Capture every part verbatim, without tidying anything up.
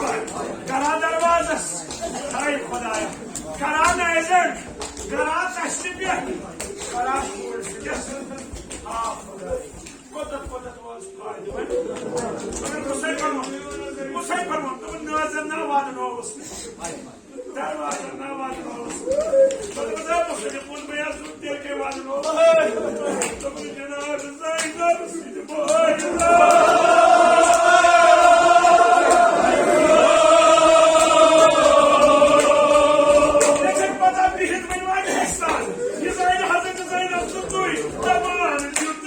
کران دروازس، ہاے خدایا، کران نٲزٮ۪ن، کران تشتہِ پٮ۪ٹھ، کران کوٗرِ سۭتۍ۔ آ خدایا، کوٚتتھ کوٚتتھ ووت فٲیدٕ وۄنۍ؟ مگر کُسے پرون، کُسے پرون، دوٚپُن نٲزٮ۪ن نا واتنووُس نہٕ۔ دروازن نا واتنووُس۔ دوٚپمَس، ہے، مُختلف ووٚن مےٚ، یَتھ دیکھے والے لوگ۔ تمن جناب زینب سٕنٛدِ مٲلۍ۔ مےٚ چھَنہٕ پتہ بِہِتھ وۄنۍ واتہِ اَسہِ سان۔ یہِ زینب، حضرت زینب تہٕ تُہۍ، دَپان دیُت۔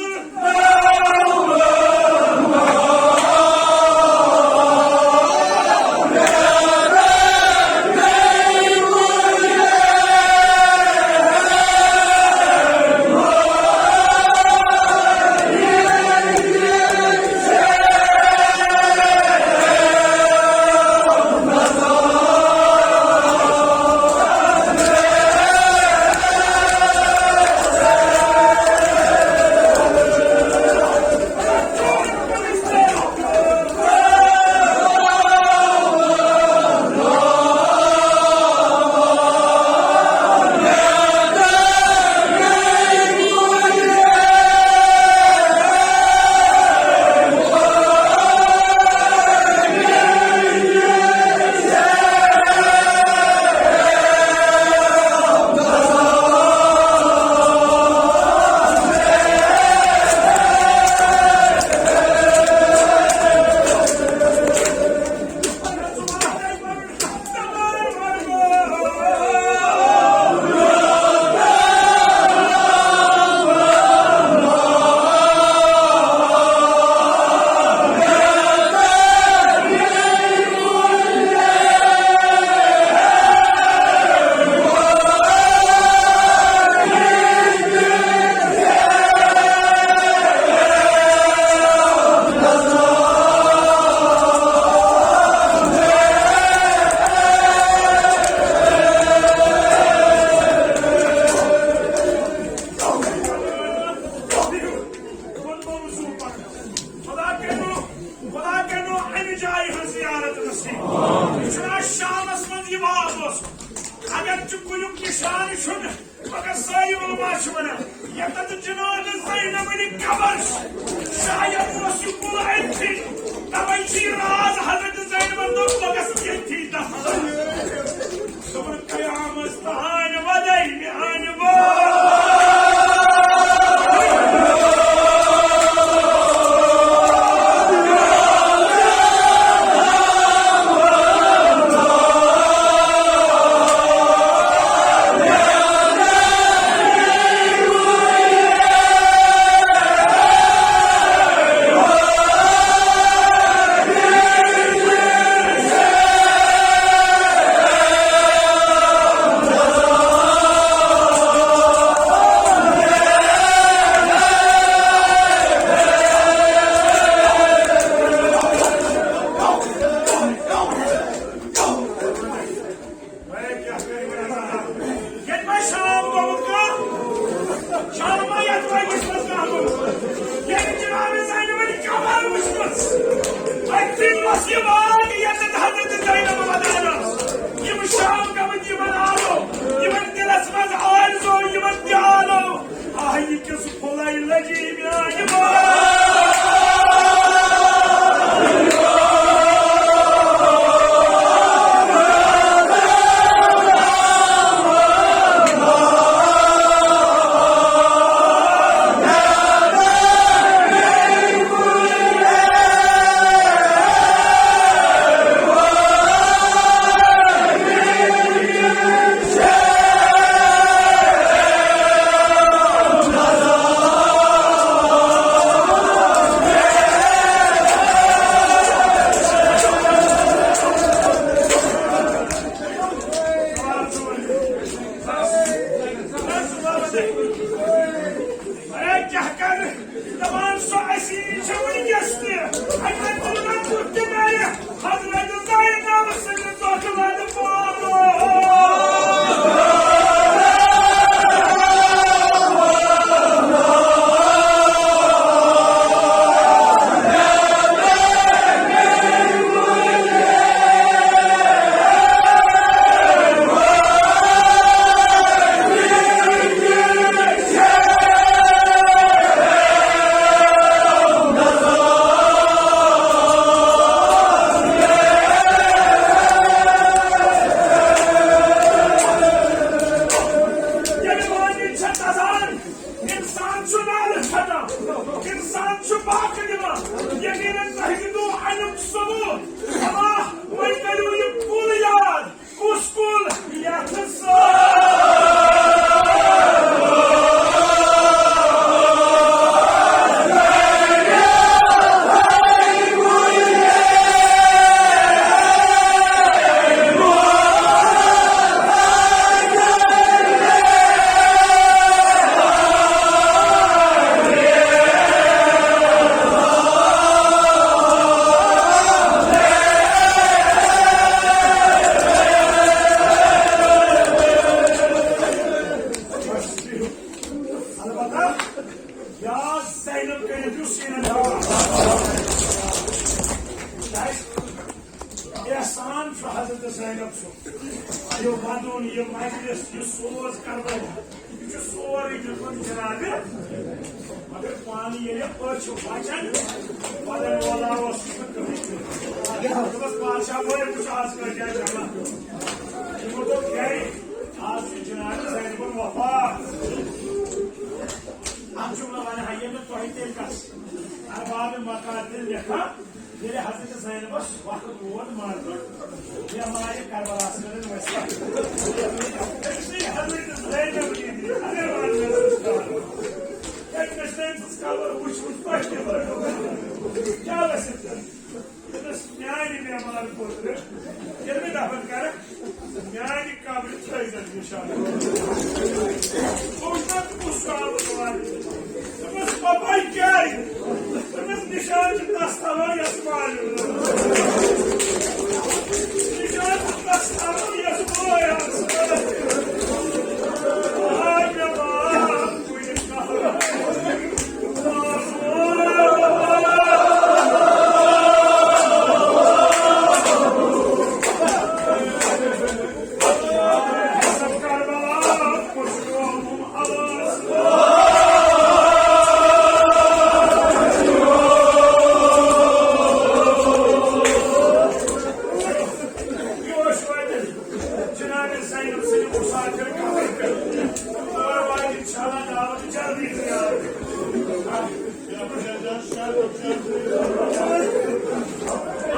خدا کٔرِنو، خدا کٔرِنو اَمہِ جایہِ ہٕنٛز زیارت نصیب۔ یہِ چھُنہ شامس منٛز یہِ واپس۔ اگر چھُ کُنیُک نِشانہٕ چھُنہٕ، مگر سٲری علماء چھِ وَنان، ییٚتٮ۪تھ جناب زینب علی قبر چھِ، شاید اوس یہِ کُل أتھی۔ تَوَے چھِ یہِ راز حضرت زینبَن دوٚپ، بہٕ گژھٕ ییٚتھی دفن۔ دوٚپُن، قیامت تہانہِ وَدَے میٛانہِ وٲر۔ ییٚتہِ ما شام گوٚمُت کانٛہہ؟ شام ما یَتھ وَنِس منٛز کانٛہہ گوٚمُت؟ ییٚتہِ جناب زینب علی قبر وٕچھمٕژ۔ أتھی اوس یہِ واد، ییٚتٮ۪تھ حضرت زینب ودان ٲس۔ یِم شام گٔمٕتۍ یِمن آلو، یِمن دِلس منٛز آرزو، یِمن تہِ آلو۔ آہ، یہِ کِژھ پھُلے لگی میانہِ ماجہِ۔ ثبوت۔ آ، وۄنۍ کٔرِو یہِ کُل یاد۔ کُس کُل؟ یَتھ سۭتۍ البتہ یا زینب کٔرِتھ یُس سیٖنَن تھاوان۔ کیٛازِ؟ احسان چھُ حضرت زینب سُنٛد۔ یہِ وَدُن، یہِ مجلس، یہِ سوز کربلا، یہِ چھُ سورُے دیُتمُت جنابِ۔ مگر پانہٕ ییٚلہِ أچھ وَچَن، وَدَن وولا اوس نہٕ کٕہٕنۍ تہِ۔ دوٚپمَس، "بادشاہ بٲے، وٕچھ آز کۭتیٛاہ جمع۔" یِمو دوٚپ، "گرِ، آز چھُ جنابِ زینبُن وفات۔" اَمہِ جملہٕ وَنہٕ ہا یہِ نہٕ تۄہہِ تیٚلہِ کَس۔ اربابِ مقادیر لیکھان، ییٚلہِ حضرت زینبس وقت ووت مرنُک، بیمارِ کربلاہس منٛز ٲسۍ۔ أمۍ سٕے حضرت زینب ییٚتہِ اگر وَنہٕ مےٚ سٕنٛز کَبر۔ أمۍ سٕنٛز کَبر وٕچھمٕژ تۄہہِ تہِ وَنہٕ۔ کیٛاہ ٲسِتھ؟ دوٚپمَس، "میٛانہِ بیمارِ خٲطرٕ ییٚلہِ مےٚ دفن کَرَکھ، میٛانہِ قبرِ تھٲیزٮ۪س نِشان۔" بہٕ وٕچھٕ نا، ژٕ کُس کال واتہِ۔ دوٚپمَس، "پَپا کیٛازِ؟" دوٚپمَس، "نِشان چھُ تَس تھاوان یَس مالیُن۔ نِشان چھُ تَس تھاوان یَس مٲلۍ آسہِ۔" آے مےٚ ماف۔ جناب زینب سٕنٛدِ مسافر قبرِ پٮ۪ٹھ۔ اور واتہِ انشاءاللہ دعوت جلدی تیار۔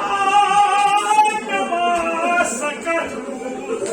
آے مےٚ ما سکت روٗد۔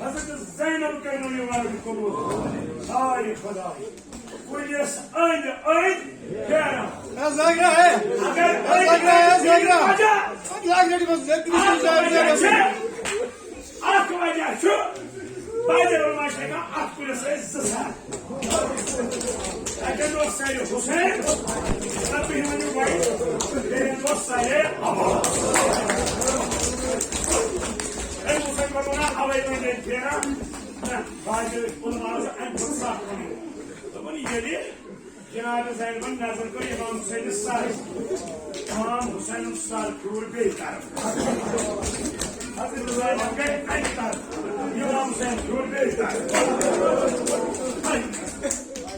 حضرت زینب کرنو یہ وعدہ قبول۔ آے خدا۔ کُلِس أنٛدۍ أنٛدۍ پھیران۔ اے زاگرا، اے۔ اگر أنٛدۍ زاگرا، اے أنٛدۍ زاگرا۔ وجہ، اے زاگرا، اکھ وجہ چھُ، اکھ وجہ چھُ، بعض علماء چھِ ہٮ۪کان اَتھ کُلِس ٲسۍ زٕ سَر۔ اَتٮ۪ن اوس سَرِ حسین، تہٕ تُہۍ ؤنِو وۄنۍ، بیٚیہِ اوس سَرِ عباس۔ أمۍ اوس اَتہِ وَنان، اَوَے وۄنۍ گٔے پھیران۔ نہ، بعض علماء چھِ اَمہِ کھۄتہٕ سَخ وَنان۔ دوٚپُن، ییٚلہِ جناب زینبن نظر کٔر امام حسینس سر، امام حسینن سر پھیوٗر بیٚیہِ طرف۔ حضرت زینب گٔے اَکہِ طرفہٕ، امام حسین پھیوٗر بیٚیہِ طرف۔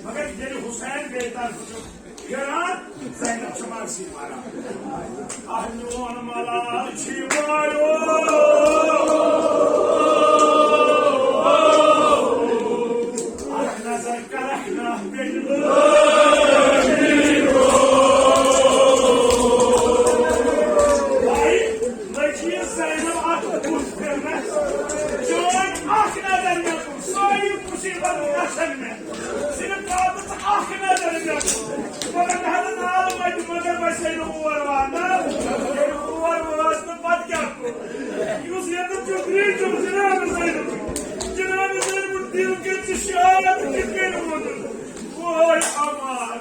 مگر ییٚلہِ حسین بیٚیہِ طرفہٕ چھُ پھیران، زینب چھِ مرسی مران۔ اَہہ میون ملال چھُ یہِ واریو۔ اَکھ نظر کرکھ نا بیٚیہِ۔ بھائی، لٔج یہِ زینب اَتھ بُتھ پھِرنَس۔ چٲنۍ اَکھ نظر مےٚ کُن، سٲری مُصیٖبت گژھن مےٚ۔ صرف ترٛاو ژٕ اَکھ نظر مےٚ کُن۔ مگر مےٚ حظ ناو وَتہِ، مگر وۄنۍ چھُسَے نہٕ اور واتان۔ ییٚلہِ اور وٲژ نہٕ، پَتہٕ کیٛاہ کوٚر؟ یُس ییٚتٮ۪تھ چھُ، ترٛیش چھُ جناب زینب۔ جناب زینب دِل کٔرۍ ژٕ شاد، کِتھ کٔنۍ ووٚنُن؟ وٲے اَمان۔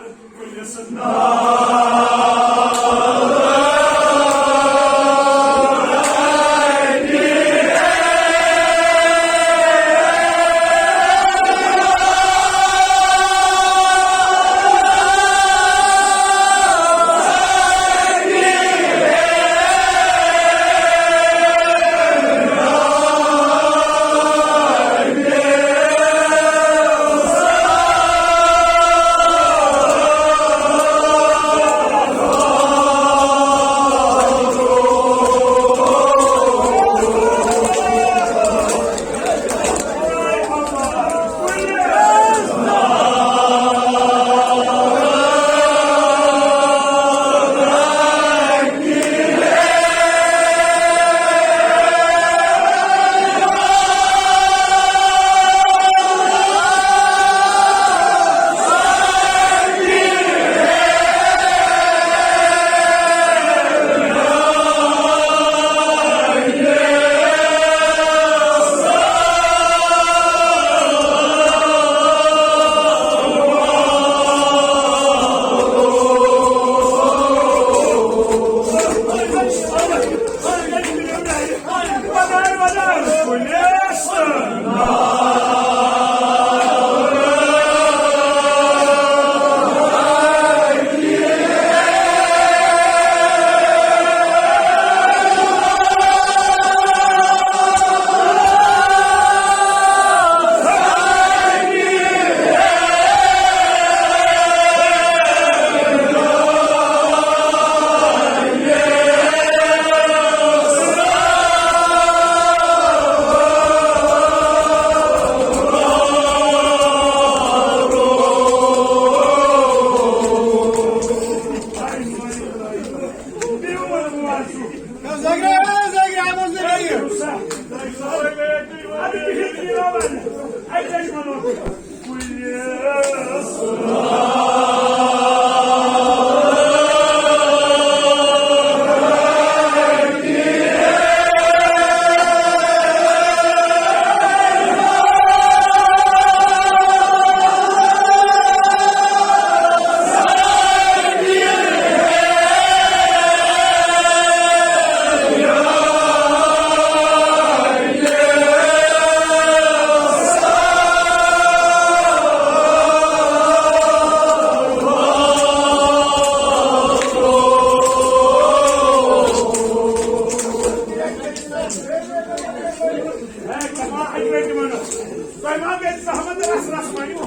تۄہہِ ما گژھِ زحمت رس رس ؤنِو؟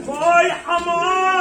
بٲے عمار۔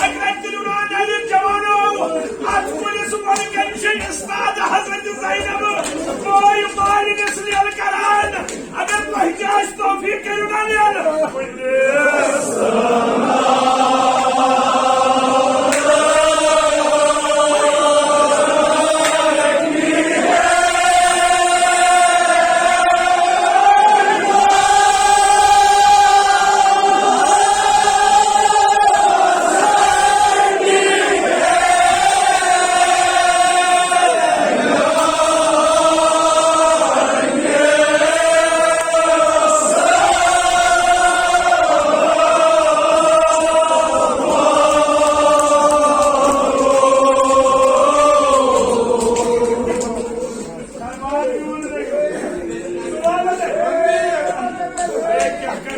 اگر تُلِو نا نظر جوانو، اتھ کُلِس بۄنہٕ کنہِ چھِ استاد حضرت زینب، بٲے مالِنِس لیل کران۔ اگر تۄہہِ تہِ آسہِ توفیق، کٔرِو نا لیل۔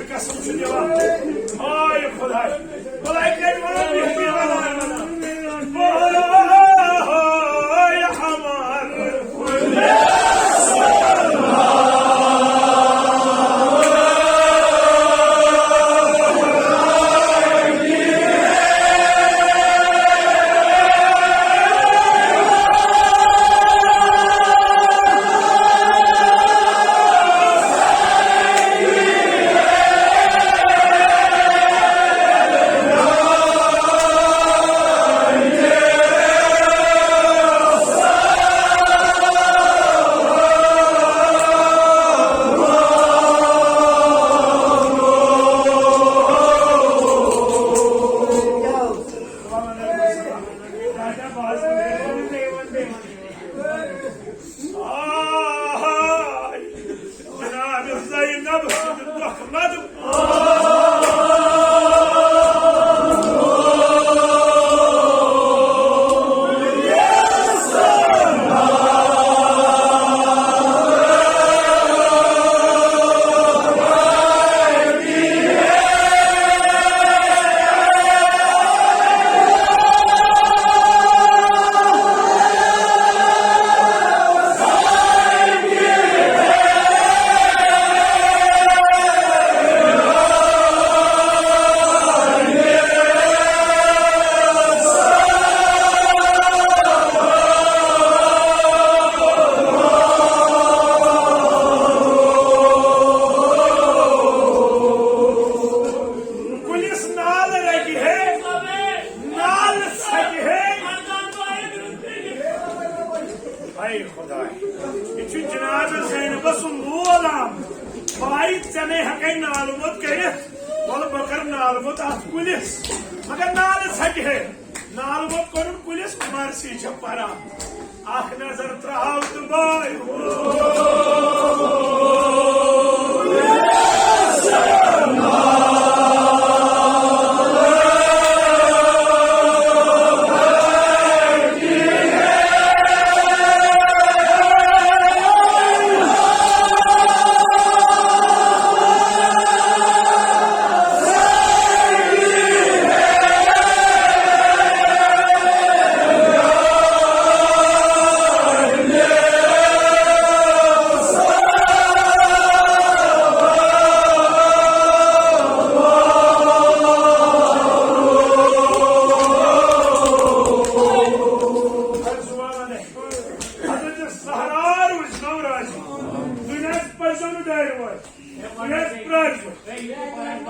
قسم چھُ دِوان۔ ہاے خۄداے۔ آہاے! جناب زینب سُنٛد دۄکھ مت۔ کُلِس نال رَٹہِ ہے، نال ژھَٹہِ ہے۔ اے خداے، یہِ چھُ جناب زینبس سُنٛد لول آمُت۔ بھائی، ژےٚ نے ہٮ۪کَے نال موت کٔرِتھ۔ وَلہٕ بہٕ کَرٕ نال موت اَتھ کُلِس۔ مگر نالہٕ ژھَٹہِ ہے۔ نال موت کوٚرُن کُلِس، مرثی چھےٚ پران۔ اکھ نظر ترٛاو تہٕ بٲے۔ حضرت زہرا روٗز نو راضی، دُنیاہَس پَزیو نہٕ ڈارِ وٲلۍ۔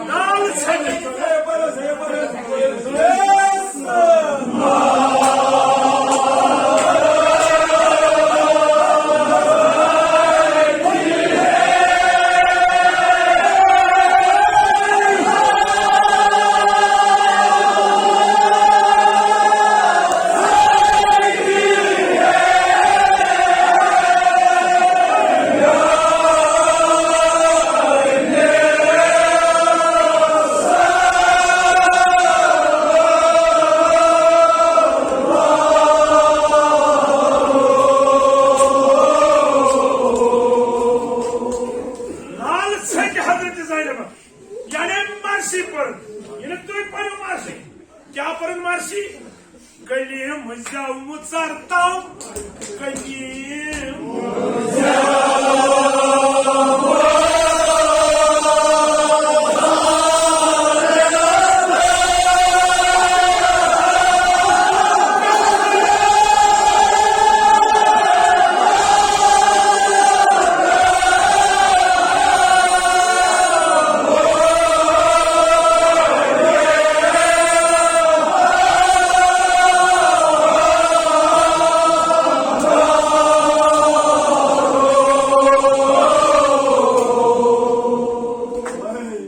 نال ژھَٹہِ۔ یعنی مرثی پٔرٕن، یہِ نہٕ تُہۍ پٔرِو مرثی۔ کیٛاہ پٔرٕن مرثی؟ کلیم زیو مُژر تام، کلیم۔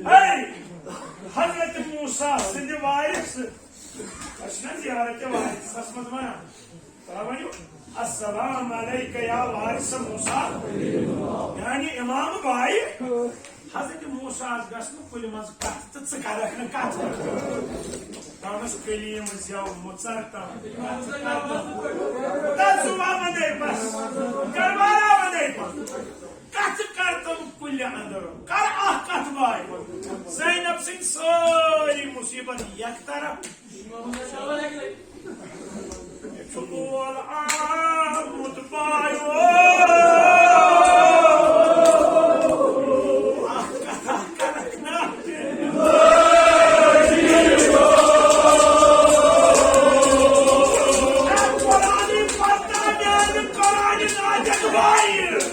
ہے، حضرت موسیٰ سٕنٛدِ وارِ سۭتۍ، أسۍ چھِنہ زیارت وارثس منٛز وَنان، ترٛاوان یہِ، السلام علیک یا وارث موسیٰ، یعنی امام بھائی۔ حضرت موسیٰ ہس گژھِ نہٕ کُنہِ منٛز کتھ تہٕ ژٕ کرکھ نہٕ کتھ۔ دپنس کلیم زیو مُژر تام، ژٕ کر تام۔ تتھ زُبان وندے پس، کربلا وندے پس۔ کتھ کر تم کُلہِ اندر، کر اکھ کتھ بھائی۔ زینب سٕنٛدۍ سٲری مصیبت یک طرف۔ چھُ مول آمُت بایو۔ اکھ کتھا کرکھ نا۔ قرآنی پردہ میانہِ قرآنہِ ناجت بایہِ۔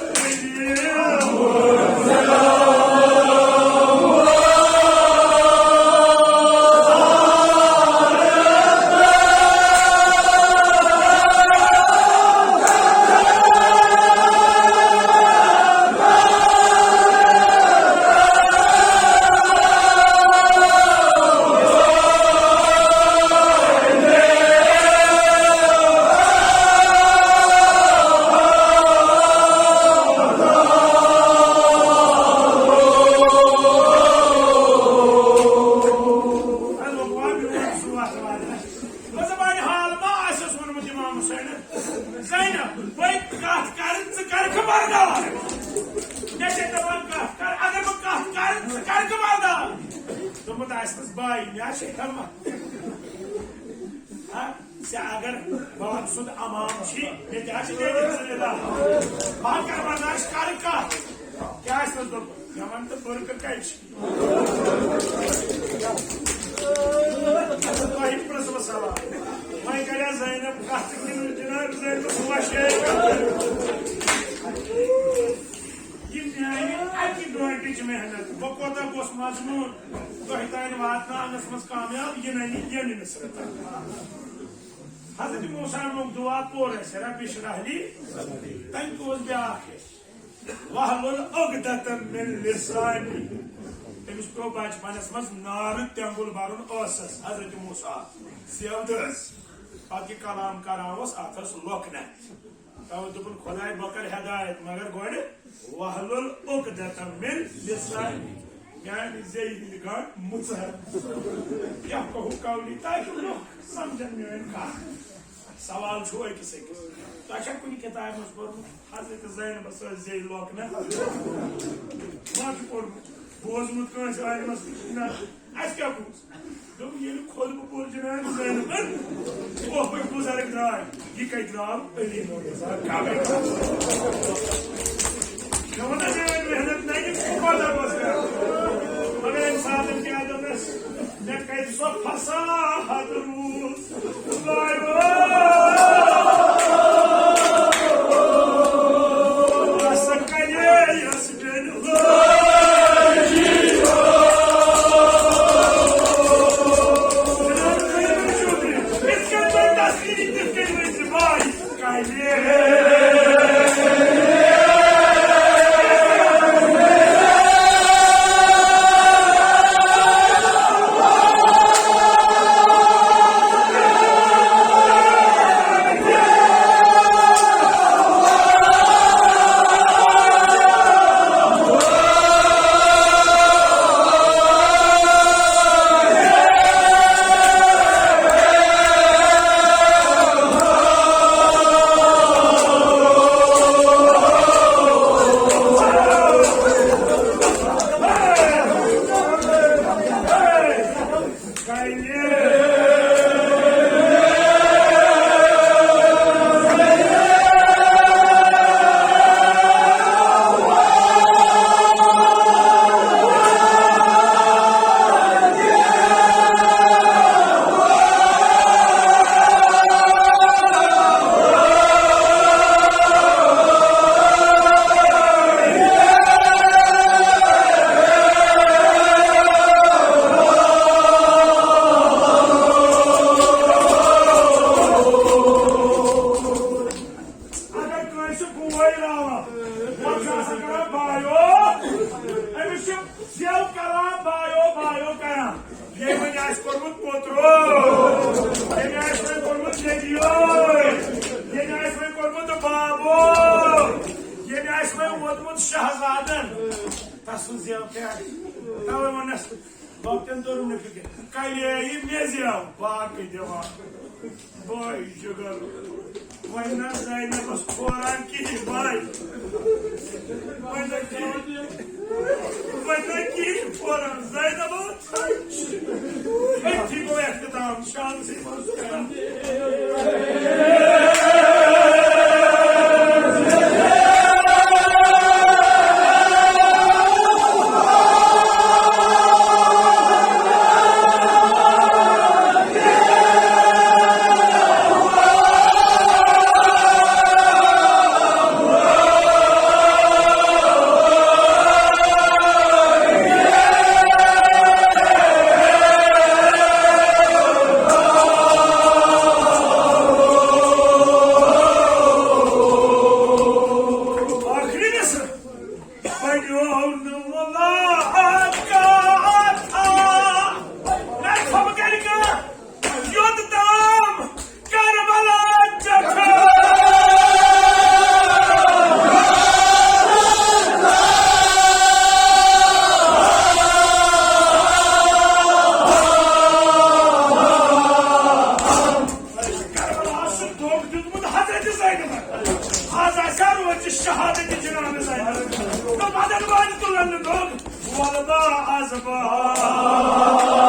زبانہِ حال ما آسٮ۪س ووٚنمُت امام حسینن، زینب، بہٕ کتھ کرٕ، ژٕ کرکھٕ بردار؟ مےٚ چھے دپان کتھ کر، اگر بہٕ کتھ کرٕ، ژٕ کرکھٕ بردار؟ دوٚپمُت آسہِ نس بایہِ، مےٚ ہا چھے ہمت۔ ہا، ژےٚ اگر بہٕ سُنٛد امام چھی، مےٚ تہِ ہا چھِ تیٚلہِ ذمہٕ دار۔ بہٕ ہا کرٕ برداش، کرٕ کتھ؟ کیٛاہ آسہِ نس دوٚپمُت؟ مےٚ وَن تہٕ بُرکہٕ کَتہِ چھِ؟ تۄہہِ پرٛژھ بہٕ سوال۔ وۄنۍ کَریا زینب کَتھ کِنہٕ جناب زینبَس وَشے؟ یہِ میٛانہِ اَکہِ گٲنٛٹٕچ محنت۔ بہٕ کوتاہ گوٚژھ مضموٗن تۄہہِ تام واتناونَس منٛز کامیاب، یہِ نَنہِ ییٚمہِ نصرت۔ حضرت موسیٰ ہن موٚنگ دُعا، پوٚر اَسہِ، رب اشرح لی، تَمہِ پوٚز بیٛاکھ اَسہِ۔ واحلل عقدة من لسانی۔ تٔمِس پیوٚو بچپنس منٛز نارٕ تٮ۪نٛگُل برُن ٲسس، حضرت موسیٰ زیو دٔس۔ پتہٕ یہِ کلام کران اوس، اتھ ٲس لۄکھ نتھ۔ تَوَے دوٚپُن، خداے، بہٕ کرٕ ہدایت، مگر گۄڈٕ واحلل عقدة من لسانی۔ میانہِ زیٚیہِ ہٕنٛدِ گنٛڈ مُژر۔ یفقہوا قولی، تاکہِ لُکھ سمجھن میٲنۍ کتھ۔ سوال چھُ أکِس أکِس۔ تۄہہِ چھا کُنہِ کِتابہِ منٛز پوٚرمُت؟ حضرت زینبس ٲس زیٚیہِ لۄکہٕ نہ۔ ما چھُ پوٚرمُت؟ بوٗزمُت کٲنٛسہِ عالمس نِش؟ نہ۔ اَسہِ کیٛاہ بوٗز؟ دوٚپُن، ییٚلہِ خۄطبہٕ پوٚر جناب زینبن، اوپٕکۍ بُزرگ درٛاے۔ یہِ کتہِ درٛاو؟ علی نور رضا کعبے۔ مےٚ ووٚن، میٲنۍ محنت نہ، یہِ کوٗتاہ اوس کران۔ مگر اَمہِ ساتہٕ کیٛاہ دوٚپنس؟ مےٚ کتہِ سۄ فصاحت روٗز؟ آسہِ کوٚرمُت پوٚترو، ییٚمۍ آسہِ وۄنۍ کوٚرمُت نیٚبیو، ییٚمۍ آسہِ وۄنۍ کوٚرمُت بابو، ییٚمۍ آسہِ وۄنۍ ووتمُت شہزادن، تسُنٛد زٮ۪و کیٛاہ؟ توے ووٚننس، لۄکٹٮ۪ن توٚرُم نہٕ فِکر۔ کلے یہِ مےٚ زٮ۪و، باقٕے دِوان۔ بھائی جگر، وۄنۍ نہ زینبس کھوران کِہیٖنۍ بھائی۔ وۄنۍ نہ کِہیٖنۍ، وۄنۍ نہ کِہیٖنۍ کھوران۔ زینب ٲس أتھی گوٚو اختتام شانسٕے منٛز۔ آخری نصرت۔ بنیو نہٕ ملاقات۔ نہ خۄم کرِ کانٛہہ یوٚت تام کربلا جتھٕ۔ کربلاہس چھُ دھوکہٕ دیُتمُت حضرت زینبن۔ از آسہِ ہا روزِ شہادت جناب زینب۔ تہٕ مدد والہِ تُلن نہٕ دھوکہٕ۔ وَلہٕ با از با۔